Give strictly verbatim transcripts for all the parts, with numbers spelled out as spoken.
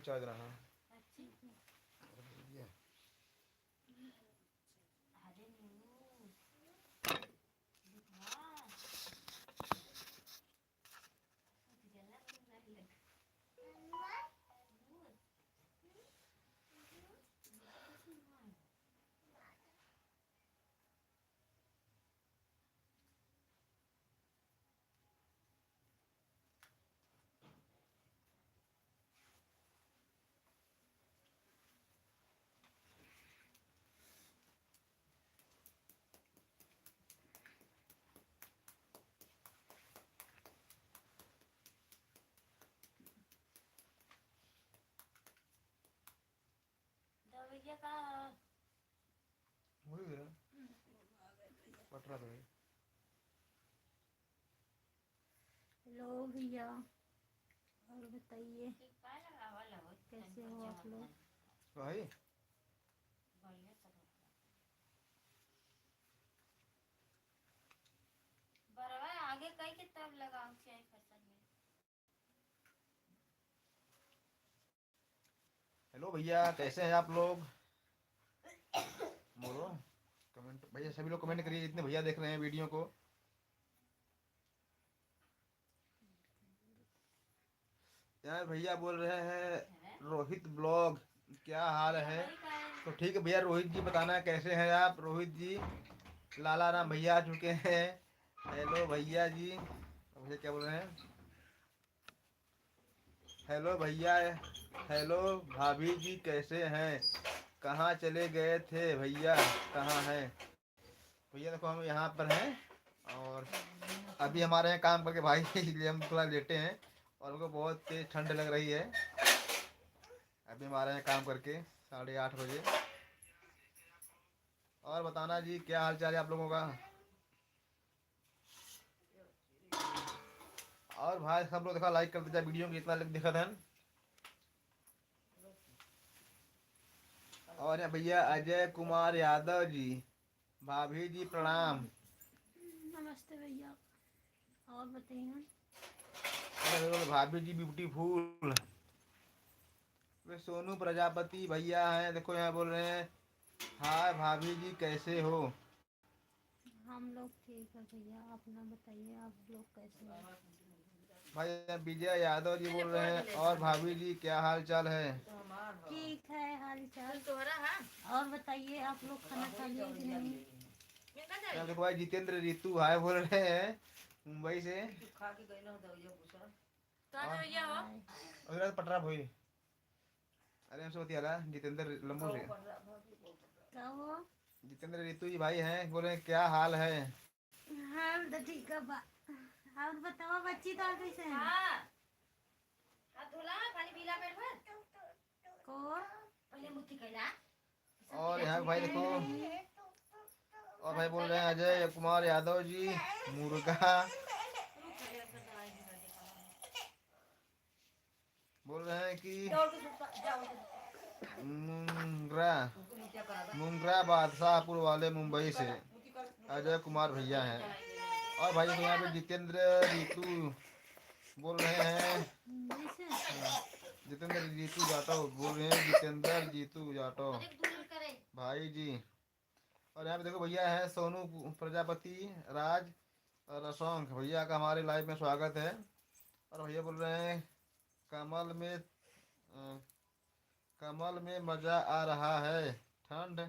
चार्ज रहा। अच्छा। ये। अरे नीलू, बिटवा, उठ गया ना, उठ गया। दवैया का? वही है। पटरा तो है। हेलो भैया, और बताइए, कैसे हो आप लोग? भाई। बरवा आगे कई के तब लगाओ चाहे फसल में। हेलो भैया, कैसे हैं आप लोग? बोलो, कमेंट भैया, सभी लोग कमेंट करिए, जितने भैया देख रहे हैं वीडियो को। यार भैया बोल रहे हैं, रोहित ब्लॉग, क्या हाल है? तो ठीक है भैया, रोहित जी बताना कैसे हैं आप? रोहित जी, लाला राम भैया आ चुके हैं। हेलो भैया जी, भैया क्या बोल रहे हैं? हेलो भैया, हेलो भाभी जी, कैसे हैं? कहाँ चले गए थे भैया, कहाँ हैं? भैया देखो, हम यहाँ पर हैं और अभी हमारे यहाँ काम करके भाई, इसलिए हम थोड़ा लेटे हैं और हमको बहुत तेज ठंड लग रही है। अभी हमारे यहाँ काम करके साढ़े आठ बजे। और बताना जी, क्या हाल चाल है आप लोगों का? और भाई सब लोग देखा, लाइक कर दीजिए वीडियो को, इतना लोग देखत हैं। और यहाँ भैया अजय कुमार यादव जी, भाभी जी प्रणाम। नमस्ते भैया, और बताइए। अरे भाभी जी ब्यूटीफुल। वे सोनू प्रजापति भैया हैं, देखो यहाँ बोल रहे हैं, हाय भाभी जी कैसे हो? हम लोग ठीक है भैया, अपना बताइए, आप लोग कैसे हैं? भाई विजय यादव जी बोल रहे हैं, और भाभी जी क्या हाल चाल है? ठीक है हाल चाल। और बताइए, आप लोग खाना खा लिए कि नहीं? यहाँ देखो भाई, जितेंद्र ऋतु हाय बोल रहे हैं मुंबई से। और उधर पटरा भोई। अरे हमसे बतियाला जितेंद्र लंबू से। का हो? जितेंद्र ऋतु जी भाई हैं, बोले क्या हाल है? हाल तो ठीक है बा। और बताओ बच्ची तो कैसे है? हाँ। हाथ धोला, खाली पीला पेट भर। को? पहले मुट्ठी कैला। और यहाँ भाई देखो, और भाई बोल रहे हैं अजय कुमार यादव जी मुर्गा। बोल रहे हैं कि मुंगरा, मुंगरा बादशाहपुर वाले मुंबई से अजय कुमार भैया हैं। और भाई देखो यहाँ पे जितेंद्र ऋतु बोल रहे हैं। हाँ, जितेंद्र जीतू जाटव बोल रहे हैं, जितेंद्र जीतू जाटव भाई जी। और यहाँ पे देखो भैया है सोनू प्रजापति, राज और अशोक भैया का हमारे लाइव में स्वागत है। और भैया बोल रहे हैं कमल में, अ, कमल में मजा आ रहा है, ठंड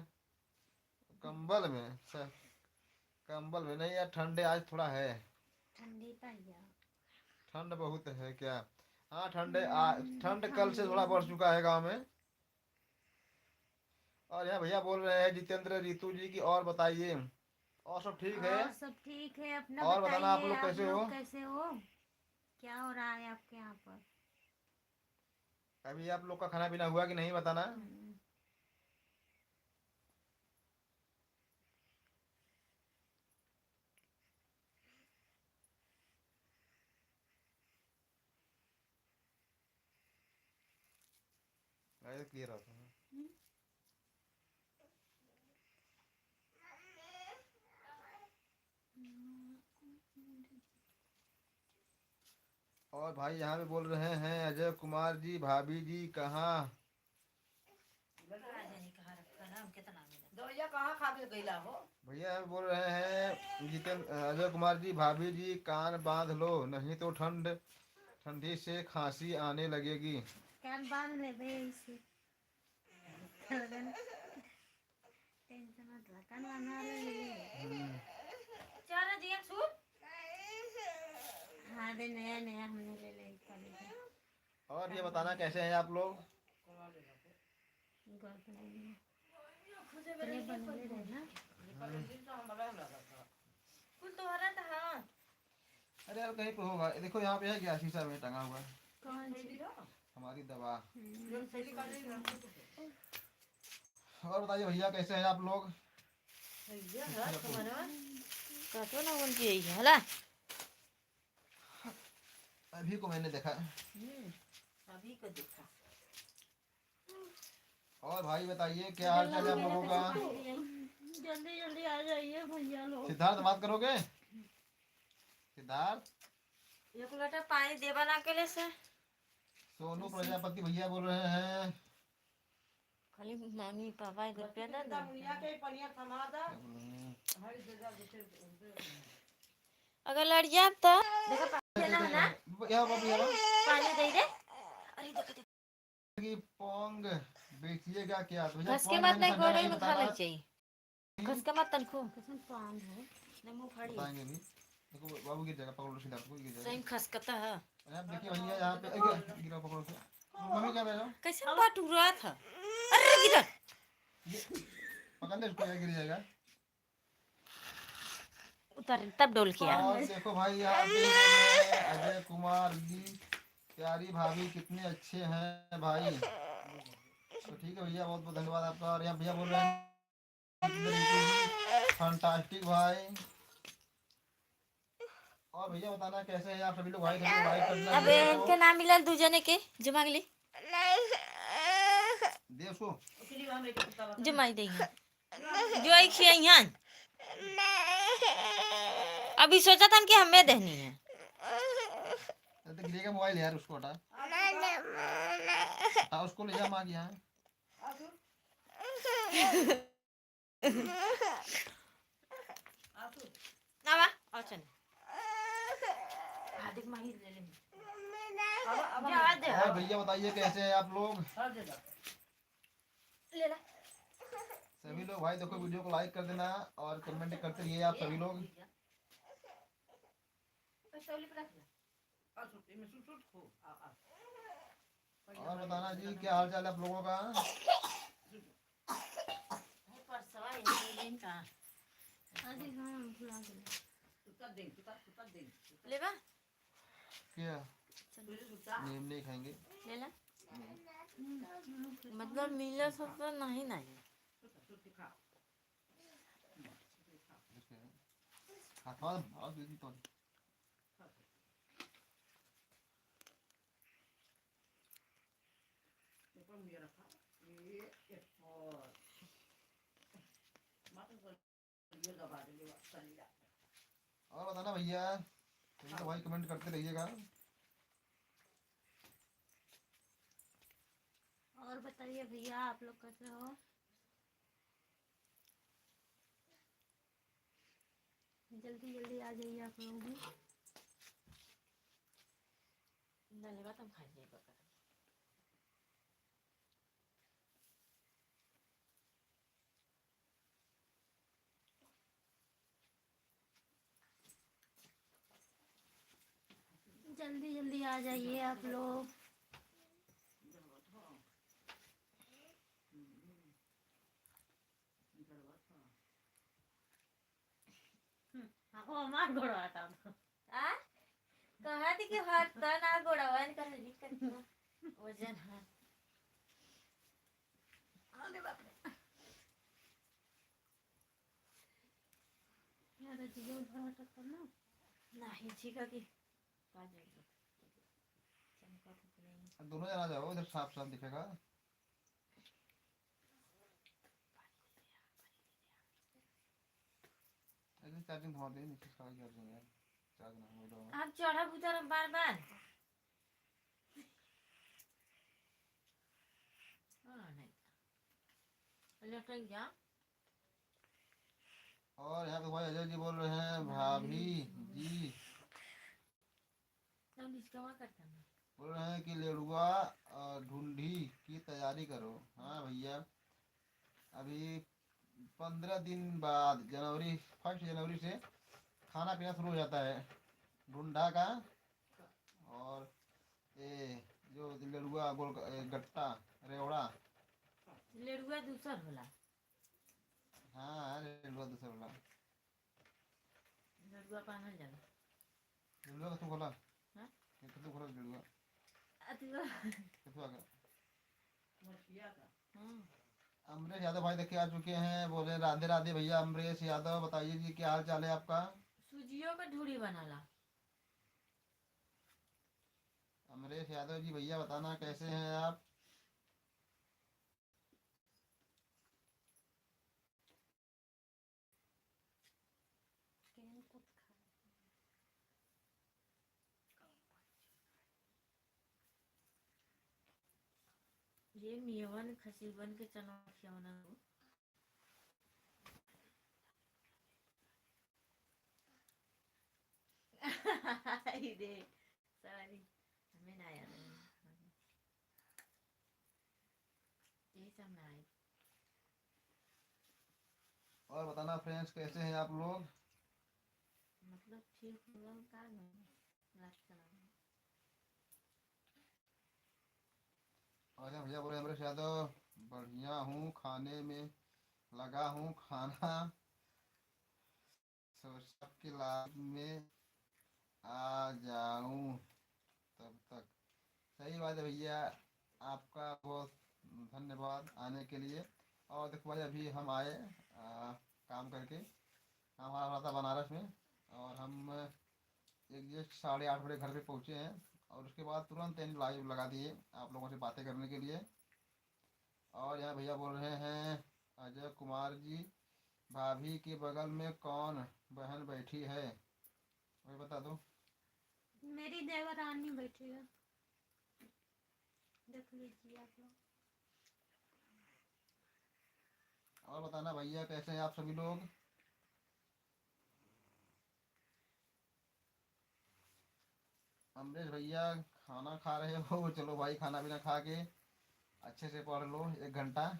कंबल में, स-, कंबल में नहीं यार, ठंड आज थोड़ा है। ठंडी तो है। ठंड बहुत है क्या? हाँ, ठंड आ-, हम्म, ठंड कल से थोड़ा बढ़ चुका है गाँव में। और यहाँ भैया बोल रहे हैं जितेंद्र ऋतु जी की, और बताइए, और सब ठीक है? और सब ठीक है, अपना और बताना आप बताइए, लोग आप कैसे लोग हो? कैसे हो? क्या हो रहा है आपके यहाँ पर? अभी आप लोग का खाना पीना हुआ कि नहीं, बताना। हम्म। आए तो क्लियर आता है। हम्म। और भाई यहाँ पे बोल रहे हैं, अजय कुमार जी, भाभी जी कहाँ? दवाइया कहाँ खा के गईला हो? भैया यहाँ पे बोल रहे हैं, जितेन-, अजय कुमार जी, भाभी जी कान बांध लो, नहीं तो ठंड, ठंडी से खांसी आने लगेगी। कान बांध ले बे इसे। टेंशन मत ला, कान बांधा ले ले। हम्म। चारा जिया छू। हाँ, दे नया नया हमने ले ले, पहले से। और ये बताना कैसे हैं आप लोग? गर्दन में। इतने बनले रहे ना। कुल तोहरा त हाँ। अरे यार, कहीं पे होगा। ये देखो, यहाँ पे है क्या, शीशा में टंगा हुआ है? कौन सी? हमारी दवा। हम्म। और बताइए भैया, कैसे हैं आप लोग? भैया, हाँ, तुम्हारा? कहतो ना उनकी यही है, हला? अभी को मैंने देखा। हम्म, अभी को देखा। और भाई बताइए, क्या हाल चाल है आप लोगों का? जल्दी जल्दी आ जाइए भैया लोग। सिद्धार्थ, बात करोगे? सिद्धार्थ? एक लोटा पानी देबा ना अकेले से। सोनू प्रजापति भैया बोल रहे हैं। खाली मम्मी पापा एक रुपया दे दो। भैया के पनिया थमा दा। क्या बोल रहे हैं? अगर लड़ जाब तो देखो, पानी देना है ना? यहाँ बाबू, यहाँ। पानी दे दे। अरे देखो, देखो। कि पोंग बेचिएगा क्या? तो भैया, घस के पोंग मत, नहीं, नहीं खाना गोड़े है, में खा बताना। ले चाहिए। घस के मत तनखू। कैसन पान है? नहीं, मुंह फाड़ी। बताएंगे अभी। देखो, बाबू गिर जाएगा, पकड़ लो सीधा, आपको गिर जाएगा। सही में खसकता है। अरे, आप देखिए भैया, यहाँ पे, ए, गिरा, गिरा, पकड़ो उसे। मम्मी क्या दे रहे हो? कैसे बटुरा था? अरे, गिरा। ये, पकड़ ले इसको, ये गिर जाएगा। उतर, तब डोल के आ। और देखो भाई, यहाँ पे अजय कुमार जी, प्यारी भाभी, कितने अच्छे हैं भाई। तो ठीक है भैया, बहुत बहुत धन्यवाद आपका। और यहाँ भैया बोल रहे हैं, फैंटास्टिक भाई। और भैया बताना कैसे हैं आप सभी लोग भाई, सभी लोग लाइक करना अब भैया को। इनके नाम मिलल दू जने के, जो मांग ली। दे उसको। जो माई देगी। जो आई खियाई हन। अभी सोचा था कि हमें देनी है। अरे तो गिरेगा मोबाइल यार, उसको हटा। हाँ, उसको ले जा माँ के यहाँ। आवा, आओ चल। हार्दिक माही ले ले। अब, अब जा दे। और भैया बताइए कैसे हैं आप लोग? ले ला। सभी लोग भाई देखो वीडियो को लाइक कर देना और कमेंट करते रहिए आप सभी लोग। और बताना जी क्या हाल चाल है आप लोगों का? अरे हाँ, भुला गए। लेबा? क्या? चल। नीम नहीं खाएंगे। ले ला। नहीं। मतलब मिला सब तो नहीं, नहीं। हाथ मार, मार दे दी तो। ऊपर मुझे रखा। ये एक और। और बताना भैया, तुम तो भाई कमेंट करते रहिएगा। और बताइए भैया, आप लोग कैसे हो? जल्दी जल्दी आ जाइए आप लोग भी। ना लेवा तो हम खा जाए बकर। जल्दी जल्दी आ जाइए आप लोग। हम्म, हाँ, वो हमार गोड़वा था। आ? कहा थी कि हर तन आ गोड़वा इनका नहीं करता। वजन है। अरे बाप रे। यार, ये जो उधर हटक कर ना। नहीं, ठीक है कि। पा जाएगा। चमका तो नहीं। दोनों जना जाओ, इधर साफ साफ दिखेगा। अरे चार्जिंग थमा दे, नीचे सारा चार्जिंग है। चार्ज ना हो जाओ। आप चढ़ब उतरब बार बार। लटक जा। और यहाँ पे भाई अजय जी बोल रहे हैं, "भाभी जी।" तब इसका वहाँ करता ना। बोल रहे हैं कि लेड़ुआ, अ, ढूंढी की तैयारी करो। हाँ भैया, अभी पन्द्रह दिन बाद, जनवरी, फर्स्ट जनवरी से खाना पीना शुरू हो जाता है ढूंढा का। और ये जो लेड़ुआ, गोल, ए, गट्टा, रेवड़ा। लेड़ुआ दूसर होला। हाँ, अरे, लेड़ुआ दूसर होला। लेड़ुआ बान्हल जाला। लेड़ुआ का तू खोला? हाँ? ये तो तू खोला लेड़ुआ। अतुआ। ये तो आ गया। हम्म। अमरेश यादव भाई देखिए आ चुके हैं, बोले, "राधे राधे भैया।" अमरेश यादव, बताइए जी, क्या हाल चाल है आपका? सूजियो का ढूढ़ी बनाला। अमरेश यादव जी, भैया बताना कैसे हैं आप? ये मियवन खसीवन के चना खियवना हो। अरे, sorry, हमें ना याद है। यही सब ना आए। और बताना friends, कैसे हैं आप लोग? मतलब ठीक हो गया का नहीं? रात का नाम। और यहाँ भैया बोले, "अमरेश यादव, बढ़िया हूँ, खाने में लगा हूँ, खाना।" सोचा कि live में आ जाऊं तब तक। सही बात है भैया, आपका बहुत धन्यवाद आने के लिए। और देखो भाई, अभी हम आए, आ, काम करके, काम हमारा हो रहा था बनारस में, और हम exact साढ़े आठ बजे घर पे पहुँचे हैं, और उसके बाद तुरंत यानी live लगा दिए आप लोगों से बातें करने के लिए। और यहाँ भैया बोल रहे हैं, "अजय कुमार जी, भाभी के बगल में कौन बहन बैठी है, वही बता दो।" मेरी देवरानी बैठी है, देख लीजिए आप लोग। और बताना भैया, कैसे हैं आप सभी लोग? अमरेश भैया खाना खा रहे हो? चलो भाई, खाना पीना खा के अच्छे से पढ़ लो एक घंटा।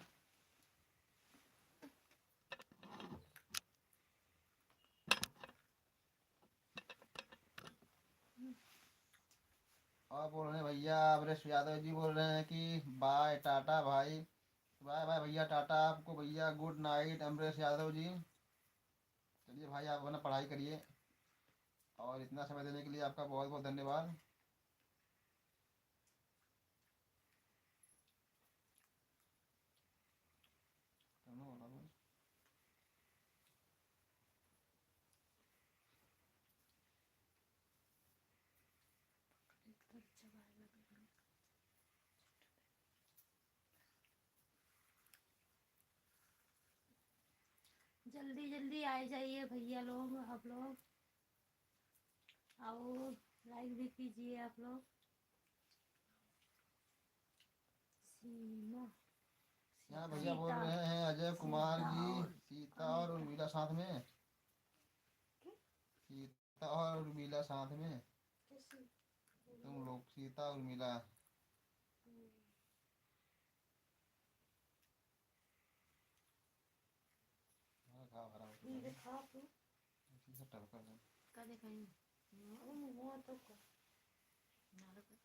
और बोल रहे हैं भैया, अमरेश यादव जी बोल रहे हैं कि bye, टाटा भाई। Bye bye भैया, टाटा आपको भैया, good night अमरेश यादव जी। चलिए भाई, आप अपना पढ़ाई करिए और इतना समय देने के लिए आपका बहुत बहुत धन्यवाद। जल्दी जल्दी आ जाइए भैया लोग, आप लोग। और like भी कीजिए आप लोग। सीमा। यहाँ भैया बोल रहे हैं अजय कुमार जी, सीता और उर्मिला साथ में। सीता और उर्मिला साथ में। तुम लोग सीता उर्मिला। हाँ, घाव भरा होता है। ये देखा तू। इसी से टपका है। का देखाई? वो मुंह तो को। नाला पर।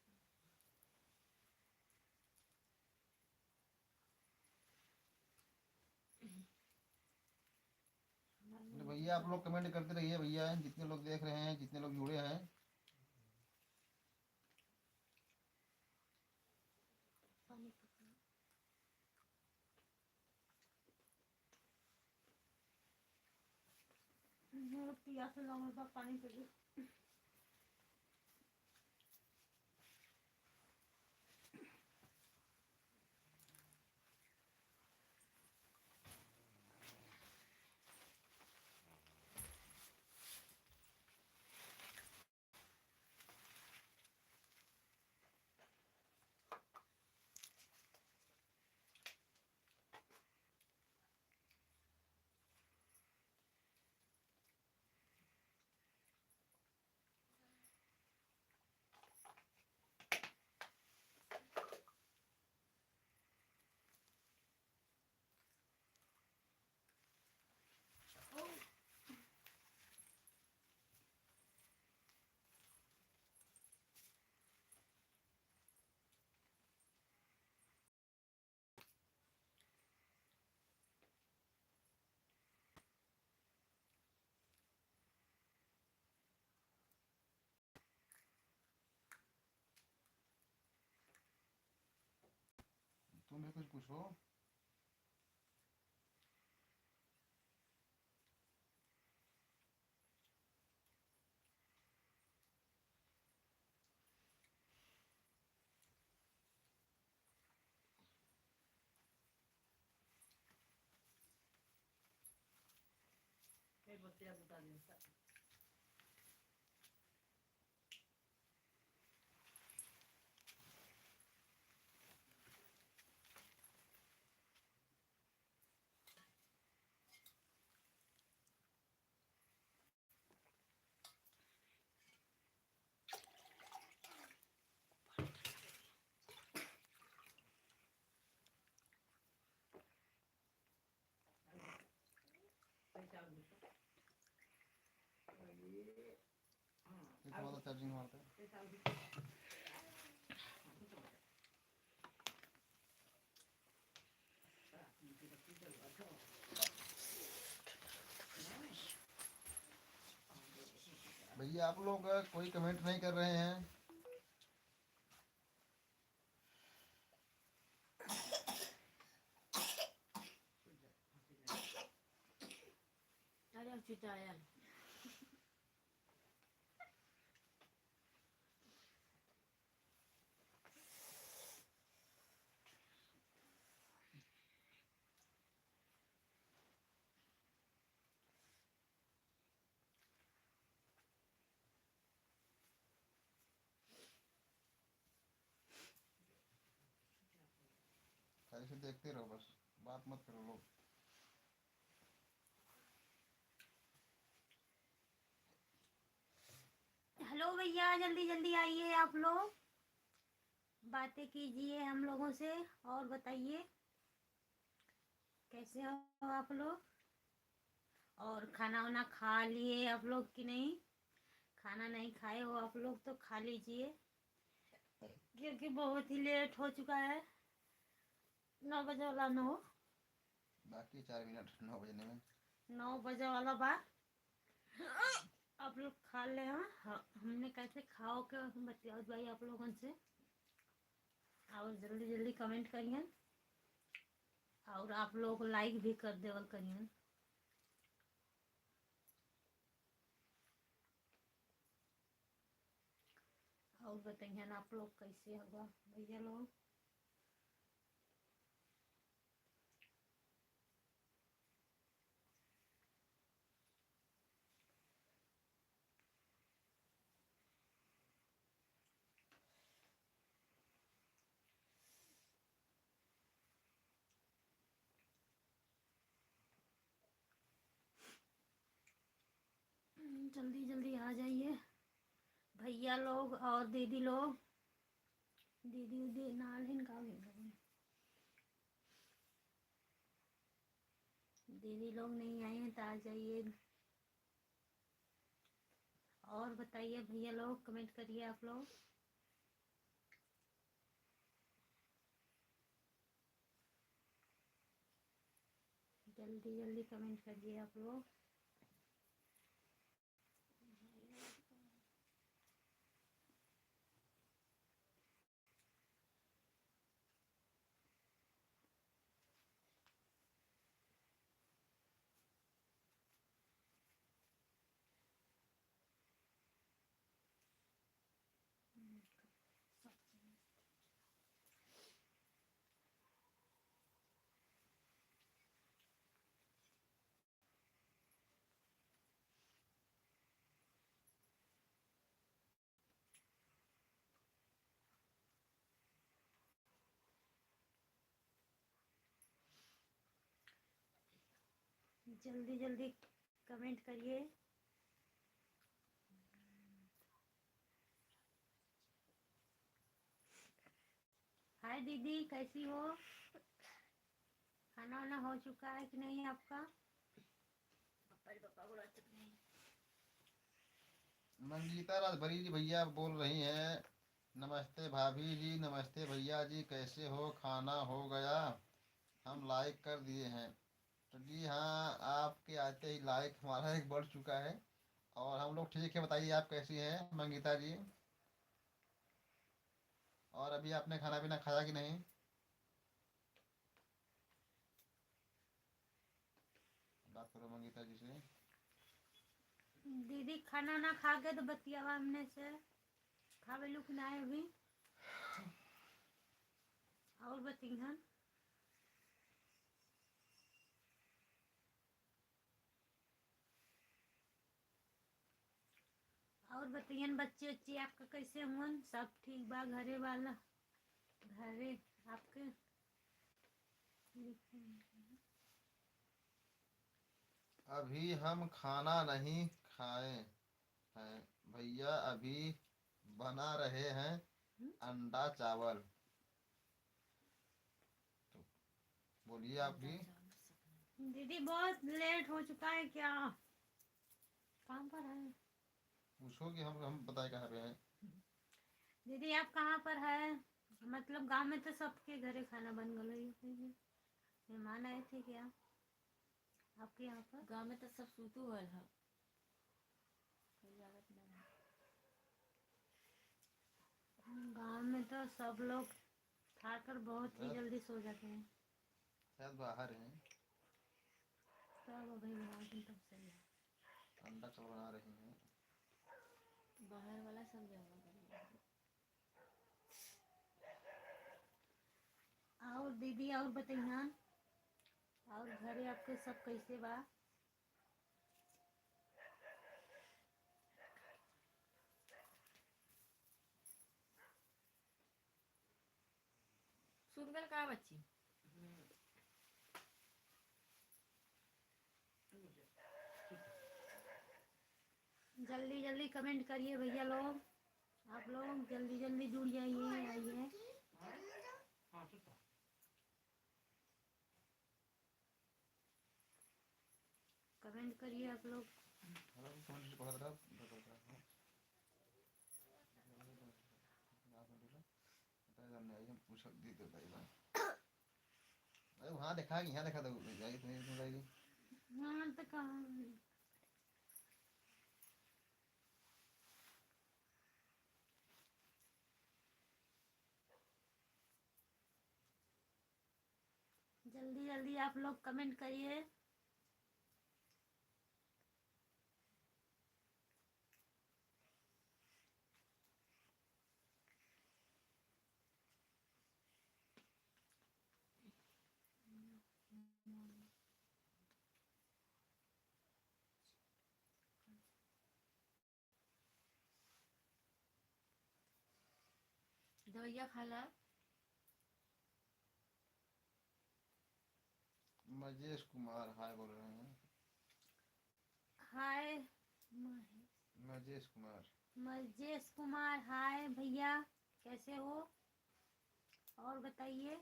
तो भैया, आप लोग comment करते रहिए भैया, जितने लोग देख रहे हैं, जितने लोग जुड़े हैं। पियास लागल बा, पानी पी ली। तुम भी कुछ पूछो। ये तो वाला चार्जिंग मारता है। भैया, आप लोग कोई कमेंट नहीं कर रहे हैं। अरे, अब चुटाया। खाली से देखते रहो बस, बात मत करो लोग। हेलो भैया, जल्दी जल्दी आइए आप लोग, बातें कीजिए हम लोगों से और बताइए कैसे हो आप लोग, और खाना वाना खा लिए आप लोग कि नहीं? खाना नहीं खाए हो आप लोग तो खा लीजिए, क्योंकि बहुत ही लेट हो चुका है, नौ बजे वाला नौ। बाकी चार मिनट नौ बजने में। नौ बजे वाला बा। आप लोग खा ले, हाँ, ह-, हमने कैसे खाओ के हम बतियावत बाई आप लोगन से। और जल्दी जल्दी कमेंट करियन, और आप लोग लाइक भी कर देवल करियन। और बताइए ना आप लोग कैसे होगा भैया लोग। जल्दी जल्दी आ जाइए भैया लोग और दीदी लोग। दीदी उदी ना आलिन का भी लोग। दीदी लोग नहीं आए हैं तो आ जाइए। और बताइए भैया लोग, कमेंट करिए आप लोग। जल्दी जल्दी कमेंट करिए आप लोग। जल्दी जल्दी कमेंट करिए। हाय दीदी, कैसी हो? खाना वाना हो चुका है कि नहीं आपका? पापा रे पापा बोला चुप नहीं। मंगीता राजभरी जी भैया बोल रही हैं, "नमस्ते भाभी जी, नमस्ते भैया जी, कैसे हो? खाना हो गया? हम लाइक कर दिए हैं।" तो जी हाँ, आपके आते ही लाइक हमारा एक बढ़ चुका है। और हम लोग ठीक है, बताइए आप कैसी हैं मंगीता जी? और अभी आपने खाना पीना खाया कि नहीं? दीदी खाना ना खा के तो बतियावा हमने से। खावे लू कि ना अभी? और बतिहन। और बतिहन बच्चे उच्चे आपका कैसे हुअन? सब ठीक बा? घरे वाला, घरे आपके? अभी हम खाना नहीं खाए हैं भैया, अभी बना रहे हैं हम्म? अंडा चावल। तो बोलिए आप भी। दीदी, बहुत लेट हो चुका है क्या? काम पर है। पूछो कि हम, हम बताए कहाँ पे हैं। दीदी, आप कहाँ पर है? मतलब, गाँव में तो सबके घरे खाना बन गलो। मेहमान आए थे क्या आपके यहाँ पर? गाँव में तो सब सूतू होल है। कोई आवत नहीं है। गाँव में तो सब लोग खाकर बहुत ही बस। जल्दी सो जाते हैं। शायद बाहर हैं। तब अभी बाहर हैं, तब सही है। अंडा चावल बना रही हैं। बाहर वाला सब जगह पर है। और दीदी, और बतैहन, और घरे आपके सब कैसे बा? सूत गल का बच्ची? जल्दी जल्दी comment करिए भैया लोग, आप लोग जल्दी जल्दी जुड़ जाइए, आइए। Comment करिए आप लोग। अरे, comment से पढ़त रहा, पढ़त रहा। पता है, हमने आई, हम पूछा, दे दे भाई, भाई। अरे, वहाँ देखा कि यहाँ देखा था, जाइए, तुम्हें इसमें जाइए। वहाँ तो कहाँ? जल्दी जल्दी आप लोग comment करिए। दवाइया खा ला। मजेश कुमार हाय बोल रहे हैं। हाय महेश। मजेश कुमार। मजेश कुमार, हाय भैया, कैसे हो? और बताइए,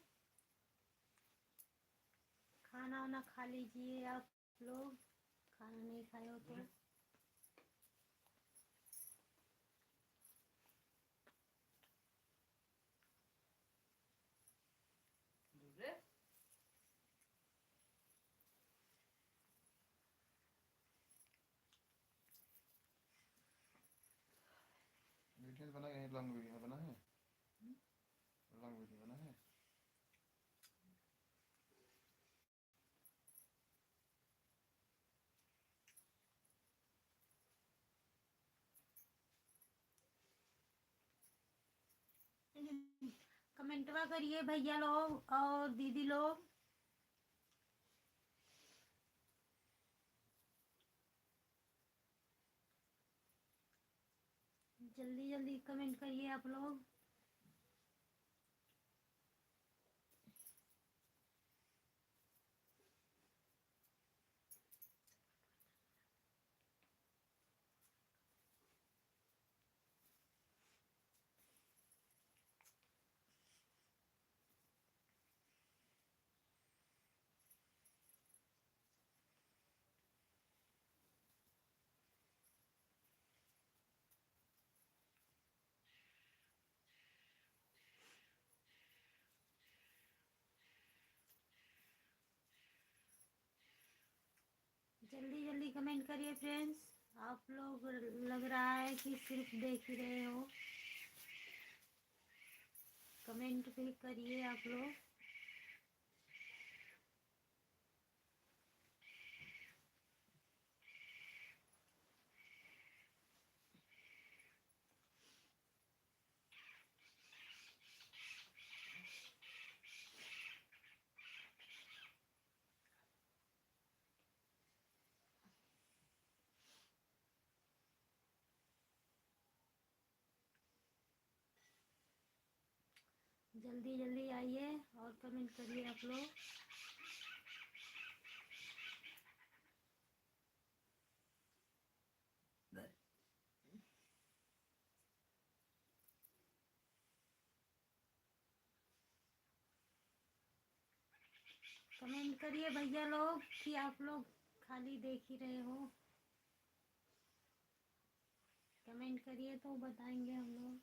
खाना वाना खा लीजिए आप लोग, खाना नहीं खाए हो तो। Video बना है, long video बना है। हम्म? Long video बना है। Commentवा करिए भैया लोग और दीदी लोग। जल्दी जल्दी comment करिए आप लोग। जल्दी जल्दी comment करिए friends, आप लोग लग रहा है कि सिर्फ देख ही रहे हो। Comment भी करिए आप लोग। जल्दी जल्दी आइए और comment करिए आप लोग। Comment करिए भैया लोग कि आप लोग खाली देख ही रहे हो, comment करिए तो बताएंगे हम लोग।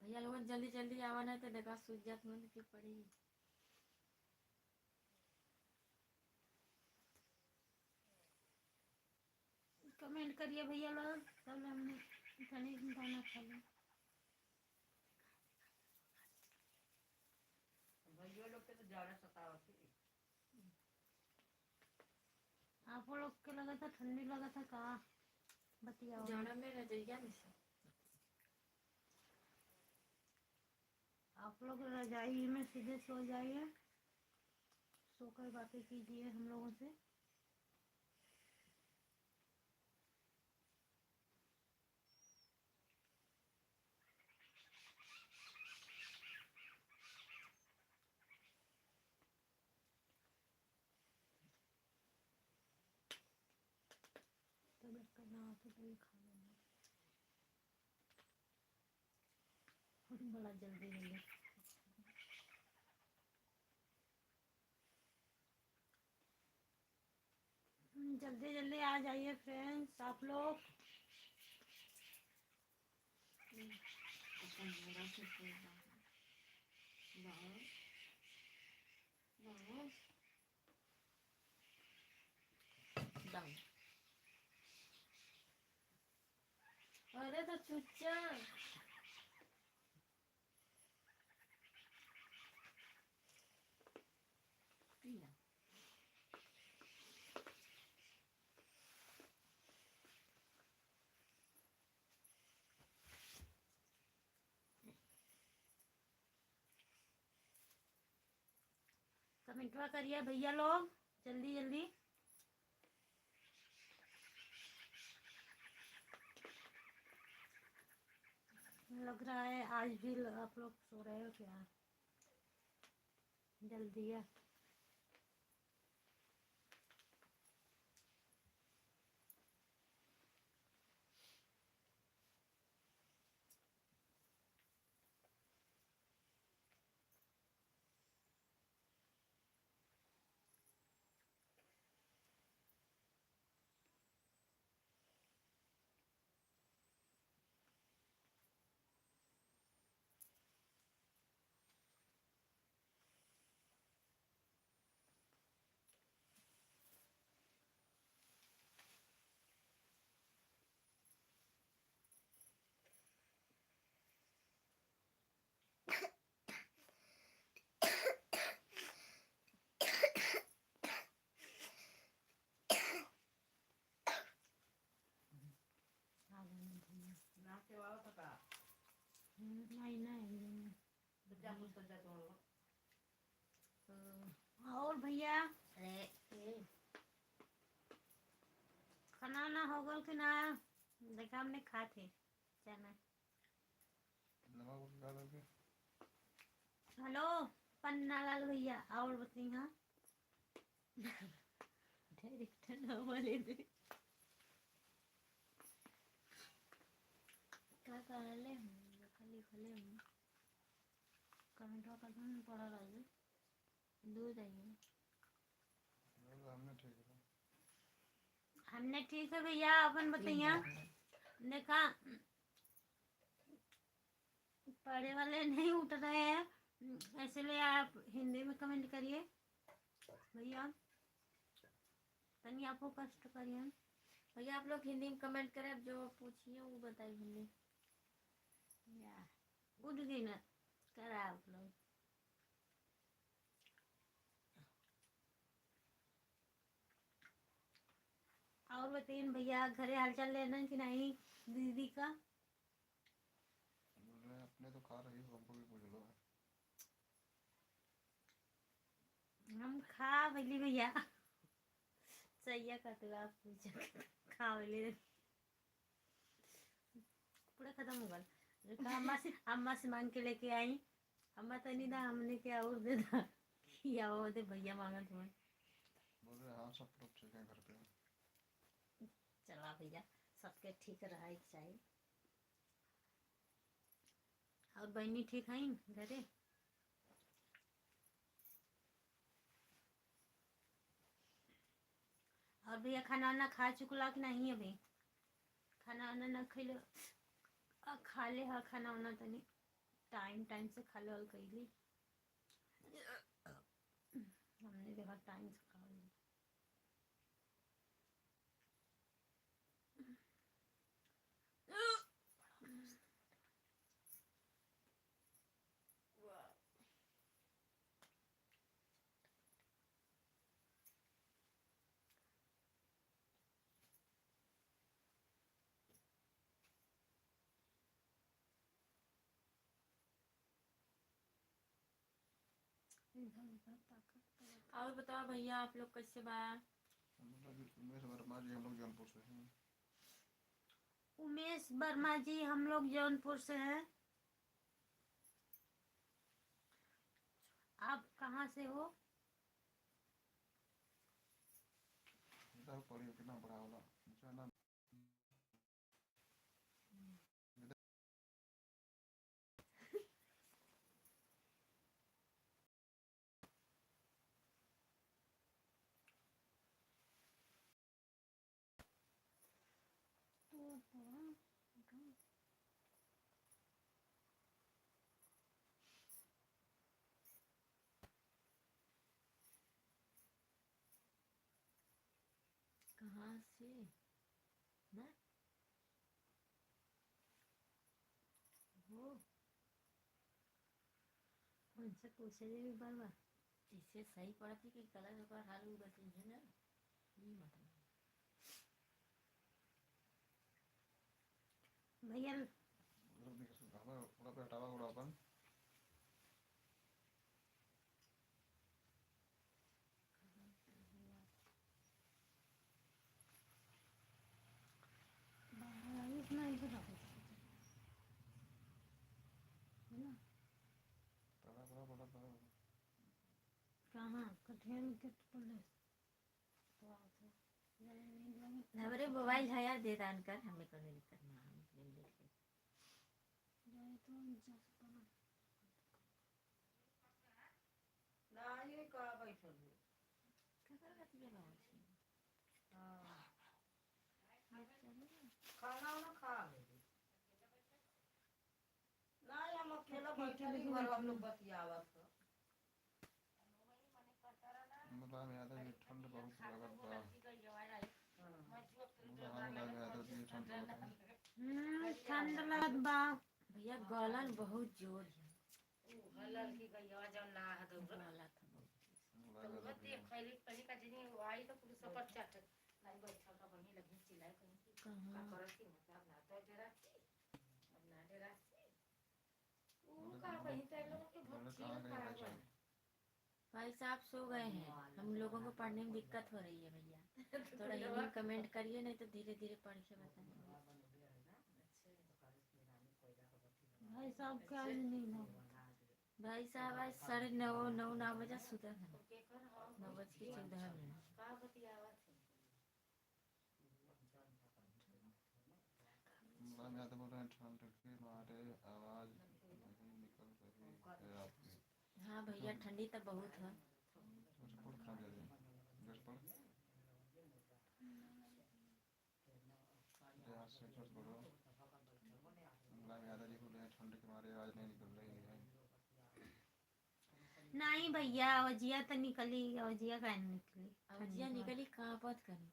भैया लोगन जल्दी जल्दी आवा, नहीं तो देखा सूझ जात मन के पड़ी। Comment करिए भैया लोग, तब हम तनी दाना खा लें। भैया लोग के तो जाड़ा सतावत है। आप लोग के लगा था, ठंडी लगा था का? बतियाओ। जाड़ा में रजैया में से। आप लोग रजाई में सीधे सो जाइए, सोकर बातें कीजिए हम लोगों से। तबियत का ना हो तो दही खा लेना। बड़ा जल्दी जल्दी। जल्दी जल्दी आ जाइए friends आप लोग। अरे तो चुच्चा। कमेंटवा करिए भैया लोग, जल्दी जल्दी। लग रहा है आज भी ल-, आप लोग सो रहे हो क्या? जल्दी है। हम्म, नहीं, नहीं, नहीं। और भैया, अरे, ए। खाना वाना हो गल कि ना? देखा, हमने खात है चना। नमक उठा लगे। हेलो, पन्ना लाल भैया, और बताई, हाँ? Director ना बोले दे। का कर ले हम, लिखा, लिखा ले हम। कमेंटवा कर दो, पढ़ा रहा है। दूर जाइए। हमने ठीक है। हमने ठीक है भैया, अपन बताइए। ठीक है। देखा, पढ़े वाले नहीं उठ रहे हैं, इसलिए आप हिंदी में comment करिए भैया, तनी आपको कष्ट करिए। भैया, आप लोग हिंदी में comment करें, आप जो पूछिए वो बताइए हिंदी। या, उठ गई ना, करा आप लोग। और बताइए भैया, घरे हालचाल लेना कि नहीं दीदी का? बोल रहे हैं, अपने तो खा रही हो, हमको भी पूछ लो। हम खा भइली भैया। सैया का तो आप पूछ खा भइली। पूरा खत्म हो गल। जो कहा, अम्मा से, अम्मा से मांग के लेके आई। अम्मा तनी दा, हमने के और दे दा। या वो दे भैया मांगत हुए। बोल रहे, हाँ, सब लोग ठीक हैं घर पे। चला भैया, सबके ठीक रहे के चाही। और बहनी ठीक है घरे? और भैया, खाना वाना खा चुकला कि नहीं अभी? खाना वाना ना खैले, आ, खा ले हा खाना वाना तनी टाइम टाइम से खा लेवल कइली। हमने देखा टाइम से खा ले। और बताओ भैया, आप लोग कैसे बा? हम लोग उमेश वर्मा जी, हम लोग जौनपुर से हैं। उमेश वर्मा जी, हम लोग जौनपुर से हैं। आप कहाँ से हो? इधर पढ़ियो, कितना बड़ा होला। कहाँ से? ना? हो। उनसे पूछे जे भी बार बार। इसे सही पड़त है कि गलत, ओकर हाल उ बतइहे ना। ई मतलब। भैया। उड़ा पे हटावा, उड़ा अपन। कहाँ? कठिन के पल्ले। हमरे मोबाइल है यार, दे दान कर, हमें कौनो दिक्कत ना, हम अपने में देख लेते। ना, ये का बैठल हो? केकर गतिया बाबा छी? हाँ। ये चलो ना। खाना वाना खा ले। ना, हम अकेला बैठल ही घर, हम लोग बतियावत ह। मुलायम यादव जी, ठंड बहुत लागत बा। हाँ। मुलायम यादव जी, ठंड बहुत है। हम्म, ठंड लागत बा। भैया, गलन बहुत जोर है। उ लड़की गइया जौन ना है दौड़त। गलत है बहुत। दौड़त देख खैली पहली का जनी आई तो पुलिस पर चढ़। नहीं बैठल का बनी लगी चिल्लाए कहीं की। कहाँ? का करत की मतलब ना तो डरा थी। अब ना डरा थी। उ का बनी तो लोगों के बहुत चीज खराब है। भाई साहब सो गए हैं, हम लोगों को पढ़ने में दिक्कत हो रही है भैया। थोड़ा हिंदी में comment करिए, नहीं तो धीरे धीरे पढ़ के बताएंगे। भाई साहब का आज नहीं ना। भाई साहब आज साढ़े नौ, नौ, नौ बजे सुते हैं, नौ बज के चौदह मिनट। मुलायम यादव बोल रहे हैं, ठंड के मारे आवाज नहीं निकल रही है आपकी। हाँ भैया, ठंडी तो बहुत है। अच्छा, पढ़, खा जा रही है। जस पढ़। जय हाथ से जस बोलो। मुलायम यादव जी बोल रहे हैं, ठंड के मारे आवाज नहीं निकल रही है। नहीं भैया, आवाजिया तो निकली, आवाजिया काहे नहीं निकली? आवाजिया ठंडी के मारे निकली, कहाँ बात करी?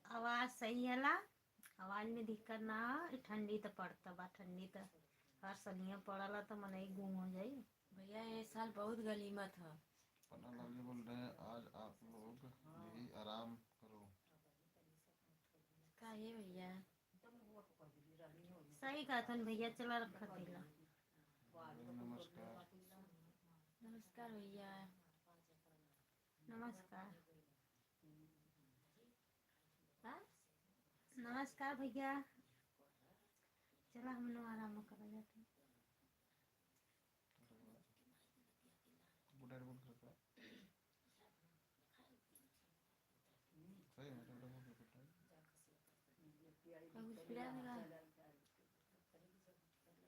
आवाज सही हला, आवाज में दिक्कत ना हो। ठंडी त पड़त बा, ठंडी त हर सलिया पड़ला त मनई गुम हो जाई। भैया, ये साल बहुत गलीमत ह। पन्ना लाल जी बोल रहे हैं, आज आप लोग भी आराम करो। काहे भैया? सही कहत हन भैया, चला रखा तेला। नमस्कार। नमस्कार भैया। नमस्कार। हाँ? नमस्कार भैया। चला हम लोग आराम करा जाते हैं। सही है, तो कुछ पिला लगा।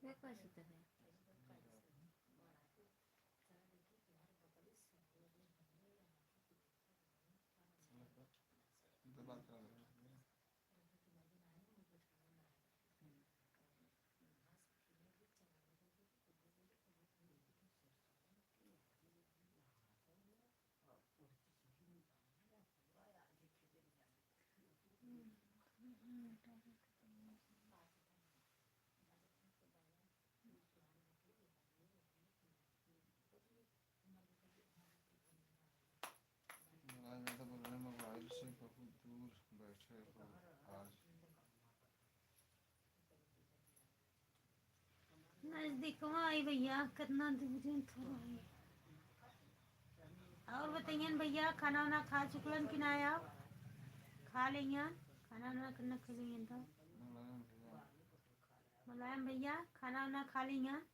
वे कैसे तो है? तो बात करा दे। महाराज, मैं तो बोल रहे हैं, मोबाइल से बहुत दूर बैठे हो आज। नजदीकवा आई भैया, कितना दूर है, थोड़ा है। और बताइए न भैया, खाना वाना खा चुकलन कि ना? आओ खा लेइयन, खाना वाना करना खा लेइयन तो। मुलायम भैया। मुलायम भैया, खाना वाना खा लेइयन।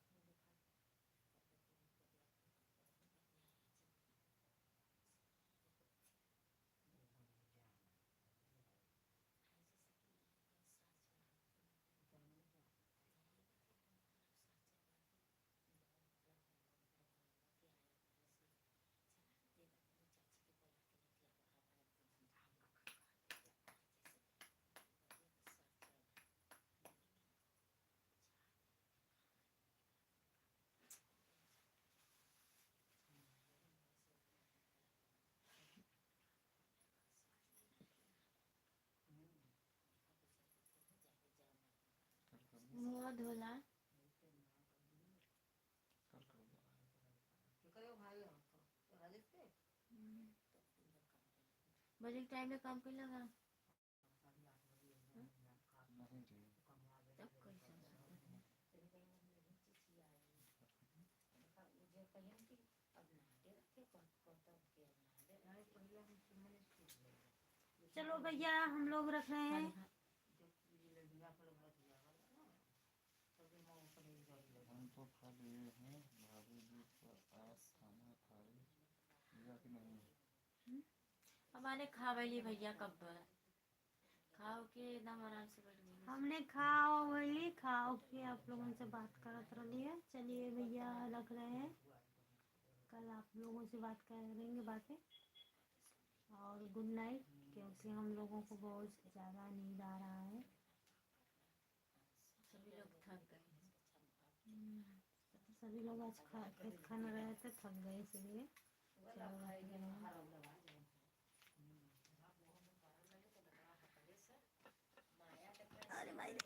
मुँह धोला। हम्म। बजे के टाइम में काम कर लगा। हम्म? तब कैसे हो सकता है? चलो भैया, हम लोग रख रहे हैं। हम तो खा लिए हैं, भाभी जी, पर आप खाना खाए या कि नहीं? हमारे खावे ली भैया, कब खाओ के एकदम आराम से बैठ गई। हमने खाओ वाली, खाओ के आप लोगन से बात करत रहली है। चलिए भैया, रख रहे हैं, कल आप लोगों से बात करेंगे बातें। और गुड नाइट, क्योंकि हम लोगों को बहुत ज़्यादा नींद आ रहा है। सभी लोग थक गए हैं। हम्म, तो सभी लोग आज खा, खाना रहे थे, थक गए इसलिए। चलो, रख रहे हैं। अरे भाई।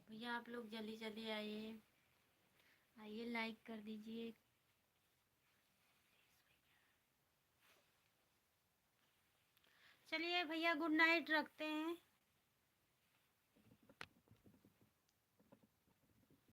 भैया, आप लोग जल्दी जल्दी आइए, आइए, लाइक कर दीजिए। चलिए भैया, गुड नाइट, रखते हैं।